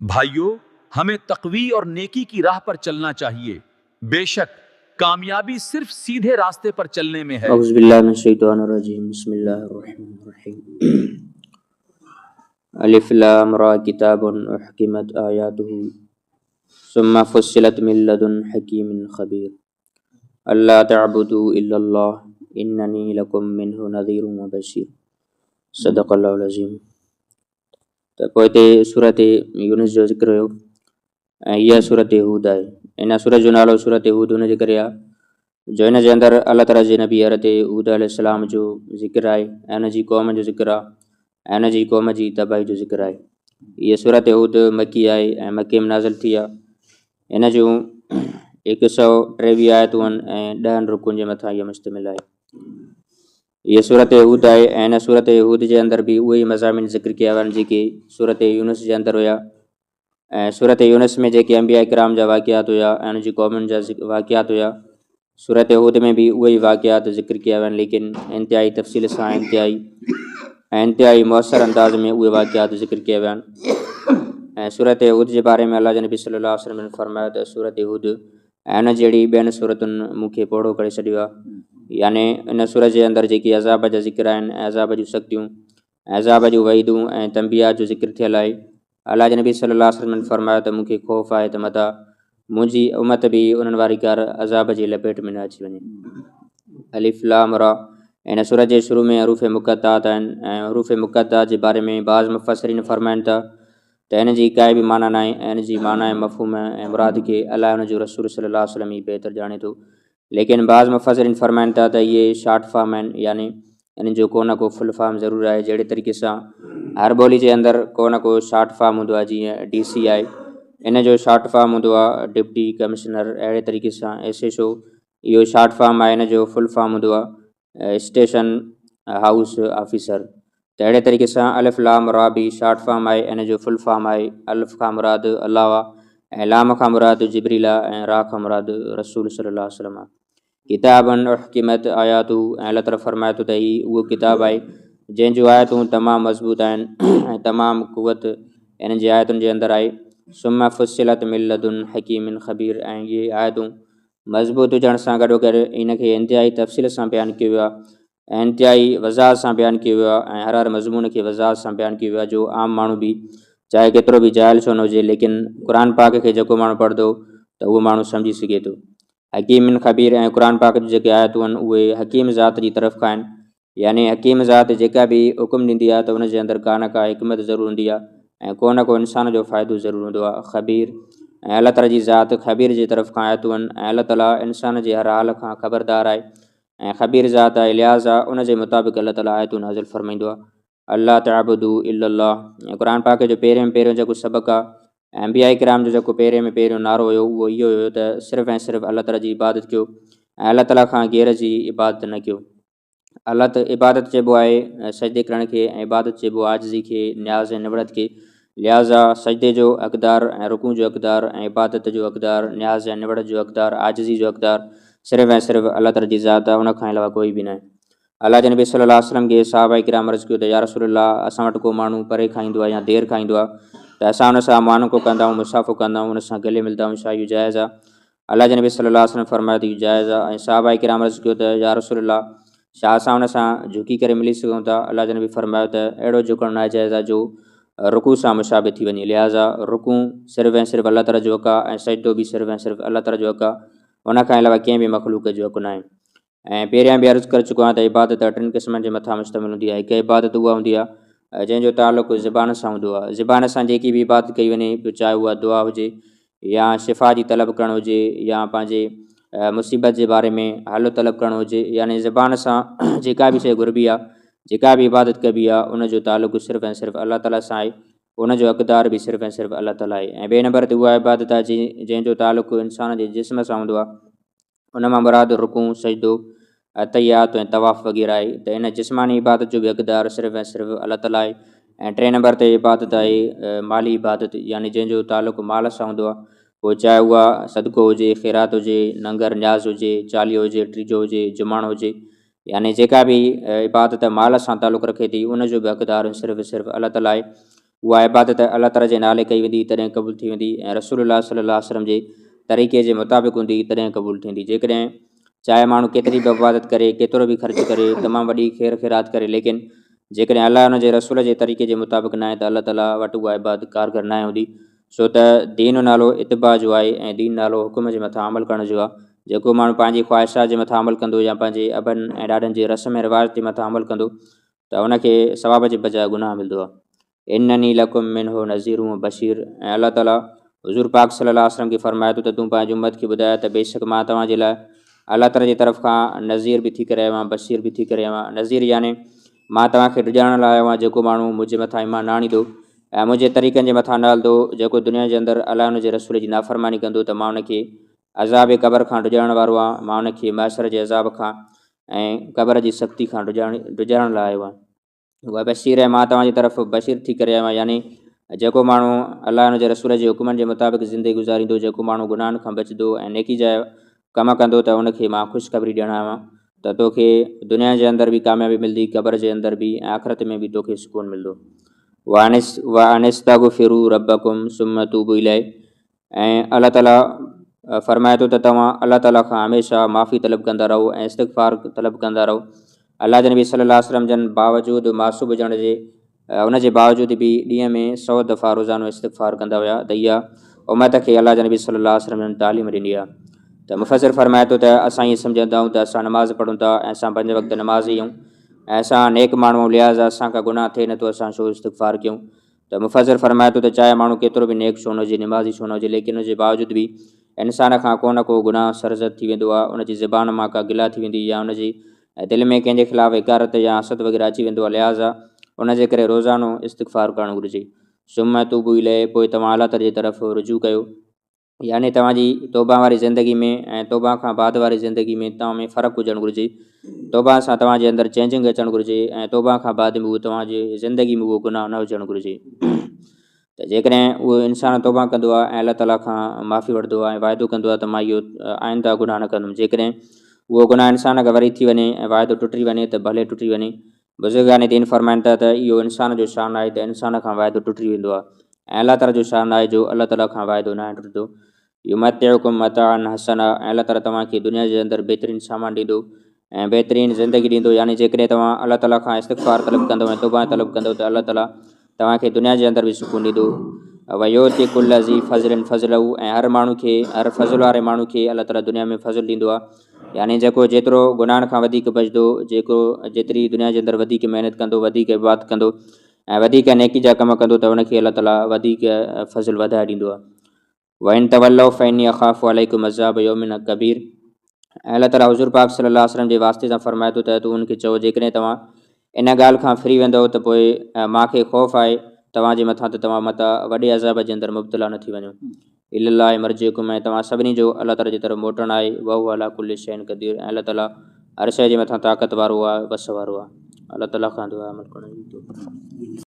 भाइयों, हमें तकवी और नेकी की राह पर चलना चाहिए। बेशक कामयाबी सिर्फ सीधे रास्ते पर चलने में है। अऊज़ुबिल्लाहि मिनश्शैतानिर्रजीम। बिस्मिल्लाहिर्रहमानिर्रहीम। अलिफ लाम रा किताबुन उहकिमत आयातुहु सुम्मा फुस्सिलत मिन लदुन हकीमिन खबीर। अल्ला तअबुदू इल्लल्लाह इन्ननी लकुम मिन्हु नज़ीरुन व बशीर। सदक़ल्लाहुल अज़ीम। त पोइ हिते सूरत यूनुस जो ज़िक्र हुयो ऐं इहा सूरत हूद आहे। इन सूरत जो नालो सूरत हूद हुन जे करे आहे जो हिन जे अंदरि अलाह ताला जे नबी हज़रत हूद अलैहिस्सलाम जो ज़िक्र आहे ऐं हुन जी क़ौम जो ज़िक्र आहे ऐं हुन जी क़ौम जी तबाही जो ज़िक्र आहे। इहा सूरत हूद मकी आहे ऐं मके में नाज़िल थी आहे। हिन जूं 123 आयतूं आहिनि ऐं 10 रुकुनि जे मथां इहा मुश्तमिल आहे। इहा सूरत हूद आहे ऐं हिन सूरत हूद जे अंदरि बि उहे ई मज़ामीन ज़िक्र कया विया आहिनि जेके सूरत यूनुस जे अंदरि हुया ऐं सूरत यूनुस में जेके अंबिया कराम जा वाक़िआत हुया ऐं हुन जी क़ौमुनि जा वाक़िआत हुया, सूरत हूद में बि उहे ई वाक़िआत ज़िक्र कया विया आहिनि, लेकिन इंतिहाई तफ़सील सां ऐं इंतिहाई मुअसर अंदाज़ में उहे वाक़िआत ज़िक्र कया विया आहिनि। ऐं सूरत हूद जे बारे में अलाह जे नबी सल्लल्लाहु अलैहि वसल्लम फरमायो त सूरत हूद ऐं हुन जहिड़ी ॿियनि सूरतुनि मूंखे पोड़ो करे छॾियो आहे। यानी इन सूरत जे अंदरि जेके अज़ाब जा ज़िक्र आहिनि ऐं अज़ाब जूं सख़्तियूं ऐं अज़ाब जूं वईदूं ऐं तंबिया जो ज़िक्र थियल आहे। अलाह जे नबी सल्लल्लाहु अलैहि वसल्लम फरमायो त मूंखे ख़ौफ़ आहे त मतां मुंहिंजी उमत बि उन्हनि वारी कार अज़ाब जी लपेट में न अची वञे। अलिफ लाम रा। इन सूरत जे शुरू में हरूफ़ मुक़त्तात आहिनि ऐं हरूफ़ मुक़त्तात जे बारे में बाज़ मुफ़स्सिरीन फरमाइनि था त हिन जी काई बि माना नाहे ऐं हिन जी माना ऐं मफ़हूम ऐं मुराद खे अलाह हुन जो रसूल सल्लल्लाहु अलैहि वसल्लम ई बहितर ॼाणे थो। लेकिन बाज़ मुफ़स्सिरीन फरमाइनि था त इहे शॉर्ट फॉर्म आहिनि, यानी इन्हनि जो को न को फुल फॉर्म ज़रूरु आहे। जहिड़े तरीक़े सां हर ॿोली जे अंदरि को न को शॉर्ट फॉर्म हूंदो आहे, जीअं डी सी आहे इन जो शॉर्ट फॉर्म हूंदो आहे डिप्टी कमिश्नर, अहिड़े तरीक़े सां एस एच ओ इहो शॉर्ट फॉर्म आहे, हिन जो फुल फॉर्म हूंदो आहे स्टेशन हाउस ऑफिसर। त अहिड़े तरीक़े सां अलिफ लाम रा बि शॉर्ट फॉर्म आहे, इन जो फुल फॉर्म आहे अलिफ खां मुराद अलाह आहे ऐं लाम खां मुराद जिब्रील आहे ऐं रा खां मुराद रसूल सल्लल्लाहु अलैहि वसल्लम आहे। किताबन उहकिमत आयातु। ऐं अलाह ताला फरमाए थो त हीउ उहो किताब आहे जंहिं जूं आयतूं तमामु मज़बूत आहिनि ऐं तमामु कुवत इन्हनि जी आयतुनि जे अंदरि आहे। सुम्मा फुस्सिलत मिन लदुन हकीमिन ख़बीर। ऐं इहे आयतूं मज़बूत हुजण सां गॾोगॾु इन खे इंतिहाई तफ़सील सां बयानु कयो वियो आहे ऐं इंतिहाई वज़ाहत सां बयानु कयो वियो आहे ऐं हर हर मज़मून खे वज़ाहत सां बयानु कयो वियो आहे जो आम माण्हू बि चाहे केतिरो बि जाहिल छो न हुजे, लेकिन क़ुर पाक खे जेको माण्हू पढ़ंदो त उहो माण्हू सम्झी सघे थो। हकीमिन ख़बीर। ऐं क़ुर पाक जूं जेके आयतूं आहिनि उहे हकीम ज़ात जी तरफ़ खां आहिनि, यानी हकीम ज़ात जेका बि हुकुम ॾींदी आहे त हुन जे अंदरि का न का हिकमत ज़रूरु हूंदी आहे ऐं को न को इंसान जो फ़ाइदो ज़रूरु हूंदो आहे। ख़बीर ऐं अलाह ताला जी ज़ात ख़बीर जे तरफ़ खां आयतूं आहिनि ऐं अलाह ताला इंसान जे हर हाल खां ख़बरदार आहे ऐं ख़बीर ज़ात आहे, लिहाज़ा उन जे मुताबिक़ अलाह ताला आयतूं नाज़िल फरमाईंदो आहे। अल्लाह तअबुदू इल्लल्लाह। ऐं क़ुर पाक जो पहिरियों में पहिरियों जेको सबक़ु आहे ऐं अंबिया कराम जो जेको पहिरियों में पहिरियों नारो हुयो उहो इहो हुयो त सिर्फ़ु ऐं सिर्फ़ु अलाह ताला जी इबादत कयो ऐं अलाह ताला खां गैर जी इबादत न कयो। अलाह त इबादत चइबो आहे सजदे करण खे ऐं इबादत चइबो आहे आजिज़ी खे, नियाज़ ऐं निवड़त खे। लिहाज़ा सजदे जो हक़दार ऐं रुकू जो हक़दार ऐं इबादत जो हक़दार, नियाज़ ऐं निवड़त जो हक़दार, आजिज़ी जो हक़दार सिर्फ़ु ऐं सिर्फ़ु अलाह ताला जी ज़ात आहे, उन खां अलावा कोई बि न आहे। अलाह जे नबी सल्लल्लाहु अलैहि वसल्लम खे सहाबा किराम अर्ज़ु कयो त या रसूलुल्लाह, असां वटि को माण्हू परे खां ईंदो आहे या देरि खां ईंदो आहे त असां हुन सां मुआनक़ो कंदा आहियूं, मुसाफ़ो कंदा आहियूं, हुन सां गले मिलंदा आहियूं, छा इहो जाइज़ आहे? अलाह जे नबी सल्लल्लाहु अलैहि वसल्लम फरमायो त इहो जाइज़ आहे। ऐं सहाबा किराम अर्ज़ु कयो त या रसूलुल्लाह, छा असां हुन सां झुकी करे मिली सघूं था? अलाह जे नबी फरमायो त अहिड़ो झुकणु नाजाइज़ आहे जो रुकू सां मुशाबे थी वञे। लिहाज़ा रुकू सिर्फ़ु ऐं सिर्फ़ु अलाह ताला जो हक़ु आहे ऐं सजदो बि सिर्फ़ु ऐं सिर्फ़ु अलाह ताला जो हक़ु आहे, उन खां अलावा कंहिं बि मख़लूक जो हक़ु न आहे। ऐं पहिरियां बि अर्ज़ु करे चुको आहियां त इबादत टिनि क़िस्मनि जे मथां मुश्तमिल हूंदी आहे। हिकु इबादत उहा हूंदी आहे जंहिंजो तालुक़ु ज़बान सां हूंदो आहे। ज़बान सां जेकी बि इबादत कई वञे, पोइ चाहे उहा दुआ हुजे या शिफ़ा जी तलब करणु हुजे या पंहिंजे मुसीबत जे बारे में हल तलब करणु हुजे, यानी ज़बान सां जेका बि शइ घुरबी आहे, जेका बि इबादत कबी आहे, उन जो तालुक़ु सिर्फ़ु ऐं सिर्फ़ु अलाह ताला सां आहे, उन जो हक़दार बि सिर्फ़ु ऐं सिर्फ़ु अलाह ताला आहे। ऐं ॿिए नंबर ते उहा इबादत आहे जंहिंजो तालुक़ु इंसान जे जिस्म सां हूंदो आहे, उन मां मुराद रुकू, सजदो, अतहियात ऐं तवाफ़ वग़ैरह आहे। त इन जिस्मानी इबादत जो बि हक़दार सिर्फ़ु ऐं सिर्फ़ु अलाह ताला आहे। ऐं टे नंबर ते इबादत आहे माली इबादत, यानी जंहिंजो तालुक़ु माल सां हूंदो आहे, पोइ चाहे उहा सदको हुजे, ख़ैरात हुजे, नंगर नियाज़ हुजे, चालीहो हुजे, टीजो हुजे, जुमाणो हुजे, यानी जेका बि इबादत माल सां तालुक़ु रखे थी उन जो बि हक़दार सिर्फ़ु सिर्फ़ु अलाह ताला आहे। اها عبادت الله تعاليٰ جي نالي ڪئي ويندي تڏهن قبول ٿي ويندي ۽ رسول الله صلي الله عليه وسلم جي طريقي جي مطابق هوندي تڏهن قبول ٿيندي. جيڪڏهن چاهي ماڻهو ڪيتري به عبادت ڪري، ڪيترو به خرچ ڪري، تمام وڏي خير خيرات ڪري، ليڪن جيڪڏهن الله ان جي رسول جي طريقي جي مطابق ناهي ته الله تعاليٰ وٽ اها عبادت ڪارگر ناهي هوندي. ڇو ته دين نالو اتباع جو آهي ۽ دين نالو حڪم جي مٿان عمل ڪرڻ جو آهي. جيڪو ماڻهو پنهنجي خواهشات جي مٿان عمل ڪندو يا پنهنجي ابن ۽ ڏاڏن جي رسم ۽ رواج جي مٿان عمل ڪندو ته ان کي ثواب جي بجاء گناهه ملندو آهي. انني لڪم منه نذير و بشير ۽ الله تعالي حضور پاڪ صلي الله عليه وسلم کي فرمائي ٿو ته تون پنهنجي امت کي ٻڌاء ته بيشڪ مان توهان جي لاء الله تعالي جي طرف کان نذير به ٿي ڪري آيو آهيان بشير به ٿي ڪري آيو آهيان. نذير يعني مان توهان کي ڊڄارڻ لاء آيو آهيان جيڪو ماڻهو منهنجي مٿان ايمان نه آڻيندو ۽ منهنجي طريقن جي مٿان نه هلندو جيڪو دنيا جي اندر الله ان جي رسول جي نافرماني ڪندو ته مان ان کي عذاب قبر کان ڊڄارڻ وارو آهيان مان ان کي محشر جي عذاب کان ۽ قبر جي سختي کان ڊڄارڻ لاء آيو آهيان. وبشير ۽ مان توهان جي طرف بشير ٿي ڪري آيو آهيان يعني جيڪو ماڻهو الله ۽ ان جي رسول جي حڪمن جي مطابق زندگي گذاريندو، جيڪو ماڻهو گناهن کان بچندو ۽ نيڪي جا ڪم ڪندو ته ان کي مان خوشخبري ڏيڻ آيو آهيان ته توکي دنيا جي اندر به ڪاميابي ملندي، قبر جي اندر به ۽ آخرت ۾ به توکي سڪون ملندو. وان استغفروا ربڪم ثم توبوا اليه ۽ الله تعاليٰ فرمائي ٿو ته توهان الله تعاليٰ کان هميشه معافي طلب ڪندا رهو ۽ استغفار طلب ڪندا رهو. الله جي نبي صلي الله عليه وسلم جن باوجود معصوم هجڻ جي ان جي باوجود به ڏينهن ۾ 100 دفعا روزانو استغفار ڪندا هيا ته اها امت کي الله جي نبي صلي الله عليه وسلم جن تعليم ڏني آهي ته مفسر فرمائي ٿو ته اسان ائين سمجهندا آهيون ته اسان نماز پڙهون ٿا ۽ اسان پنج وقت نمازي آهيون ۽ اسان نيڪ ماڻهو آهيون لهٰذا اسان کان گناهه ٿئي نٿو اسان ڇو استغفار ڪيون ته مفسر فرمائي ٿو ته چاهي ماڻهو ڪيترو به نيڪ ڇو نه هجي، نمازي ڇو نه هجي، ليڪن ان جي باوجود به انسان کان ڪو نه ڪو گناهه سرزد ٿي ويندو آهي، ان جي زبان مان ڪا گلا ٿي ويندي يا ان جي دل ۾ ڪنهن جي خلاف حقارت يا حسد وغيره اچي ويندو آهي، لهٰذا ان جي ڪري روزانو استغفار ڪرڻ گهرجي. ثم توبوا اليه پوء توهان الله تعالي جي طرف رجوع ڪيو. يعني توهان جي توبه واري زندگي ۾ ۽ توبه کان بعد واري زندگي ۾ توهان ۾ فرق هجڻ گهرجي. توبه سان توهان جي اندر چينجنگ اچڻ گهرجي ۽ توبه کان بعد ۾ اهو توهان جي زندگي ۾ اهو گناهه نه هجڻ گهرجي. ته جيڪڏهن اهو انسان توبه ڪندو آهي ۽ الله تعاليٰ کان معافي وٺندو آهي ۽ واعدو ڪندو آهي ته مان اهو آئنده گناهه نه ڪندم. جيڪڏهن اهو گناهه انسان کان وري ٿي وڃي ۽ واعدو ٽٽي وڃي ته ڀلي ٽٽي وڃي. بزرگان دين فرمائن ٿا ته اهو انسان جو شان آهي ته انسان کان واعدو ٽٽي ويندو آهي ۽ الله تعاليٰ جو شان آهي جو الله تعاليٰ کان واعدو ناهي ٽٽندو. يمتعڪم متاعا حسنا ۽ الله تعاليٰ توهان کي دنيا جي اندر بهترين سامان ڏيندو ۽ بهترين زندگي ڏيندو يعني جيڪڏهن توهان الله تعاليٰ کان استغفار طلب ڪندو ۽ توبه طلب ڪندو ته الله تعاليٰ توهان کي دنيا جي اندر به سڪون ڏيندو. ويؤتي ڪل ذي فضل فضله ۽ هر ماڻهو کي هر فضل واري ماڻهو کي الله تعاليٰ دنيا ۾ فضل ڏيندو آهي يعني جيڪو جيترو گناهن کان وڌيڪ بچندو جيڪو جيتري دنيا جي اندر وڌيڪ محنت ڪندو وڌيڪ عبادت ڪندو ۽ وڌيڪ نيڪي جا ڪم ڪندو ته ان کي الله تعاليٰ وڌيڪ فضل وڌائي ڏيندو آهي. وان تولوا فاني اخاف عليڪم عذاب يوم ڪبير ۽ الله تعالي حضور پاڪ صلي الله عليه وسلم جي واسطي سان فرمائي ٿو ته تون ان کي چئو جيڪڏهن توهان ان ڳالهه کان ڦري ويندؤ ته پوء مان کي خوف آهي توهان جي مٿان ته توهان متان وڏي عذاب جي اندر مبتلا نه ٿي وڃو. الي الله مرجعڪم ۽ توهان سڀني جو الله تعالي جي طرف موٽڻ آهي وهو علي ڪل شيء قدير ۽ الله تعالي هر شيء جي مٿان طاقت وارو آهي وس وارو آهي. الله تعالي کان دعا عمل ڪرڻ جي توفيق.